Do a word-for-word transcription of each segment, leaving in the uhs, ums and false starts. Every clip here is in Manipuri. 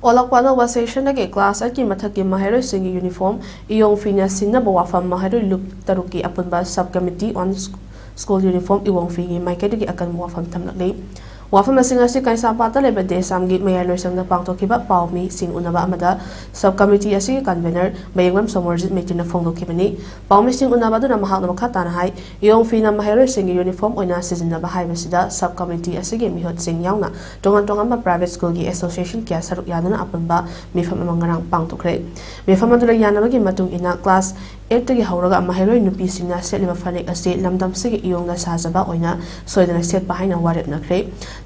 ꯑꯣꯜꯂꯛꯄ ꯑꯅꯧꯕ ꯁꯦꯁꯟꯗꯒꯤ ꯀ꯭ꯂꯥꯁ ꯑꯩꯠꯀꯤ ꯃꯊꯛꯀꯤ ꯃꯍꯩꯔꯣꯏꯁꯤꯡꯒꯤ ꯌꯨꯅꯤꯐꯣꯔꯝ ꯏꯌꯣꯡ ꯐꯤꯅ ꯁꯤꯟꯅꯕ ꯋꯥꯐꯝ ꯃꯍꯩꯔꯣꯏ ꯂꯨꯞ ꯇꯔꯨꯛꯀꯤ ꯑꯄꯨꯟꯕ ꯁꯕ ꯀꯃꯤꯇꯤ ꯑꯣꯟ ꯁ꯭ꯀꯨꯜ ꯌꯨꯅꯤꯐꯣꯔꯝ ꯏꯌꯣꯡ ꯐꯤꯒꯤ ꯃꯥꯏꯀꯩꯗꯒꯤ ꯑꯀꯟꯕ ꯋꯥꯐꯝ ꯊꯝꯂꯛꯂꯤ꯫ ꯋꯥꯐꯝ ꯑꯁꯤꯡ ꯑꯁꯤ ꯀꯩꯁꯥꯝꯄꯥꯠꯇ ꯂꯩꯕ ꯗꯦꯁꯥꯝꯒꯤ ꯃꯌꯥꯏꯂꯣꯏꯁꯪꯗ ꯄꯥꯡꯊꯣꯛꯈꯤꯕ ꯄꯥꯎꯃꯤꯁꯤꯡ ꯎꯅꯕ ꯑꯃꯗ ꯁꯕ ꯀꯃꯤꯇꯤ ꯑꯁꯤꯒꯤ ꯀꯟꯚꯦꯅꯔ ꯃꯌꯦꯡꯕꯝ ꯁꯣꯃꯣꯔꯖꯤꯠ ꯃꯩꯇ꯭ꯔꯤꯅ ꯐꯣꯡꯗꯣꯛꯈꯤꯕꯅꯤ꯫ ꯄꯥꯎꯃꯤꯁꯤꯡ ꯎꯅꯕ ꯑꯗꯨꯅ ꯃꯍꯥꯛꯅ ꯃꯈꯥ ꯇꯥꯅ ꯍꯥꯏ, ꯏꯌꯣꯡ ꯐꯤꯅ ꯃꯍꯩꯔꯣꯏꯁꯤꯡꯒꯤ ꯌꯨꯅꯤꯐꯣꯔꯝ ꯑꯣꯏꯅ ꯁꯤꯖꯤꯟꯅꯕ ꯍꯥꯏꯕꯁꯤꯗ ꯁꯕ ꯀꯃꯤꯇꯤ ꯑꯁꯤꯒꯤ ꯃꯤꯍꯨꯠꯁꯤꯡ ꯌꯥꯎꯅ ꯇꯣꯉꯥꯟ ꯇꯣꯉꯥꯟꯕ ꯄ꯭ꯔꯥꯏꯚꯦꯠ ꯁ꯭ꯀꯨꯜꯒꯤ ꯑꯦꯁꯣꯁꯤꯌꯦꯁꯟ ꯀꯌꯥ ꯁꯔꯨꯛ ꯌꯥꯗꯨꯅ ꯑꯄꯨꯟꯕ ꯃꯤꯐꯝ ꯑꯃ ꯉꯔꯥꯡ ꯄꯥꯡꯊꯣꯛꯈ꯭ꯔꯦ꯫ ꯃꯤꯐꯝ ꯑꯗꯨꯗ ꯌꯥꯅꯕꯒꯤ ꯃꯇꯨꯡ ꯏꯟꯅ ꯀ꯭ꯂꯥꯁ ꯑꯩꯠꯇꯒꯤ ꯍꯧꯔꯒ ꯃꯍꯩꯔꯣꯏ ꯅꯨꯄꯤꯁꯤꯡꯅ ꯁꯦꯠꯂꯤꯕ ꯐꯅꯦꯛ ꯑꯁꯤ ꯂꯝꯗꯝꯁꯤꯒꯤ ꯏꯌꯣꯡꯗ ꯁꯥꯖꯕ ꯑꯣꯏꯅ ꯁꯣꯏꯗꯅ ꯁꯦꯠꯄ ꯍꯥꯏꯅ ꯋꯥꯔꯦꯞꯅꯈ꯭ꯔꯦ꯫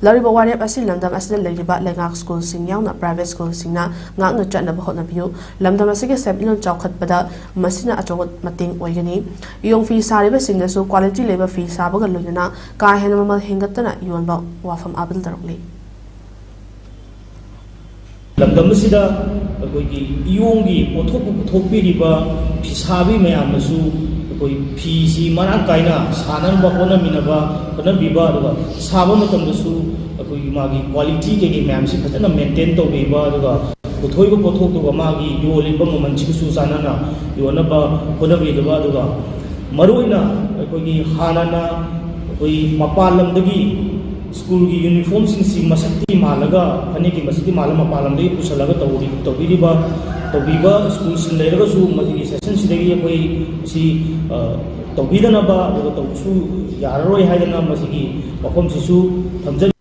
ꯂꯧꯔꯤꯕ ꯋꯥꯔꯦꯞ ꯑꯁꯤ ꯂꯝꯗꯝ ꯑꯁꯤꯗ ꯂꯩꯔꯤꯕ ꯂꯩꯉꯥꯛ ꯁ꯭ꯀꯨꯜꯁꯤꯡ ꯌꯥꯎꯅ ꯄ꯭ꯔꯥꯏꯚꯦꯠ ꯁ꯭ꯀꯨꯜꯁꯤꯡꯅ ꯉꯥꯛꯅ ꯆꯠꯅꯕ ꯍꯣꯠꯅꯕꯤꯌꯨ꯫ ꯂꯝꯗꯝ ꯑꯁꯤꯒꯤ ꯁꯦꯟꯃꯤꯠꯂꯣꯟ ꯆꯥꯎꯈꯠꯄꯗ ꯃꯁꯤꯅ ꯑꯆꯧꯕ ꯃꯇꯦꯡ ꯑꯣꯏꯒꯅꯤ꯫ ꯏꯌꯣꯡ ꯐꯤ ꯁꯥꯔꯤꯕꯁꯤꯡꯅꯁꯨ ꯀ꯭ꯋꯥꯂꯤꯇꯤ ꯂꯩꯕ ꯐꯤ ꯁꯥꯕꯒ ꯂꯣꯏꯅꯅ ꯀꯥ ꯍꯦꯟꯅ ꯃꯃꯜ ꯍꯦꯟꯒꯠꯇꯅ ꯌꯣꯟꯕ ꯋꯥꯐꯝ ꯑꯥꯕꯤꯜ ꯇꯧꯔꯛꯂꯤ꯫ ꯂꯝꯗꯝ ꯑꯁꯤꯗ ꯑꯩꯈꯣꯏꯒꯤ ꯏꯌꯣꯡꯒꯤ ꯄꯣꯠꯊꯣꯛꯄꯨ ꯄꯨꯊꯣꯛꯄꯤꯔꯤꯕ ꯐꯤꯁꯥꯕꯤ ꯃꯌꯥꯝꯅꯁꯨ ꯑꯩꯈꯣꯏ ꯐꯤꯁꯤ ꯃꯔꯥꯡ ꯀꯥꯏꯅ ꯁꯥꯅꯅꯕ ꯍꯣꯠꯅꯃꯤꯟꯅꯕ, ꯍꯣꯠꯅꯕꯤꯕ, ꯑꯗꯨꯒ ꯁꯥꯕ ꯃꯇꯝꯗꯁꯨ ꯑꯩꯈꯣꯏꯒꯤ ꯃꯥꯒꯤ ꯀ꯭ꯋꯥꯂꯤꯇꯤ ꯀꯩꯀꯩ ꯃꯌꯥꯝꯁꯤ ꯐꯖꯅ ꯃꯦꯟꯇꯦꯟ ꯇꯧꯕꯤꯕ, ꯑꯗꯨꯒ ꯄꯨꯊꯣꯛꯏꯕ ꯄꯣꯠꯊꯣꯛꯇꯨꯒ ꯃꯥꯒꯤ ꯌꯣꯜꯂꯤꯕ ꯃꯃꯜꯁꯤꯒꯁꯨ ꯆꯥꯟꯅꯅ ꯌꯣꯟꯅꯕ ꯍꯣꯠꯅꯕꯤꯗꯕ, ꯑꯗꯨꯒ ꯃꯔꯨꯑꯣꯏꯅ ꯑꯩꯈꯣꯏꯒꯤ ꯍꯥꯟꯅꯅ ꯑꯩꯈꯣꯏ ꯃꯄꯥꯟ ꯂꯝꯗꯒꯤ ꯁ꯭ꯀꯨꯜꯒꯤ ꯌꯨꯅꯤꯐꯣꯔꯝꯁꯤꯡꯁꯤ ꯃꯁꯛꯇꯤ ꯃꯥꯜꯂꯒ, ꯐꯅꯦꯛꯀꯤ ꯃꯁꯛꯇꯤ ꯃꯥꯜꯂꯒ ꯃꯄꯥꯟ ꯂꯝꯗꯒꯤ ꯄꯨꯁꯜꯂꯒ ꯇꯧꯔꯤ-, ꯇꯧꯕꯤꯔꯤꯕ, ꯇꯧꯕꯤꯕ ꯁ꯭ꯀꯨꯜꯁꯤꯡ ꯂꯩꯔꯒꯁꯨ ꯃꯁꯤꯒꯤ ꯁꯦꯁꯟꯁꯤꯗꯒꯤ ꯑꯩꯈꯣꯏ ꯁꯤ, ꯑ, ꯇꯧꯕꯤꯗꯅꯕ, ꯑꯗꯨꯒ ꯇꯧꯕꯁꯨ ꯌꯥꯔꯔꯣꯏ ꯍꯥꯏꯗꯅ ꯃꯁꯤꯒꯤ ꯋꯥꯐꯝꯁꯤꯁꯨ ꯊꯝꯖꯔꯤ꯫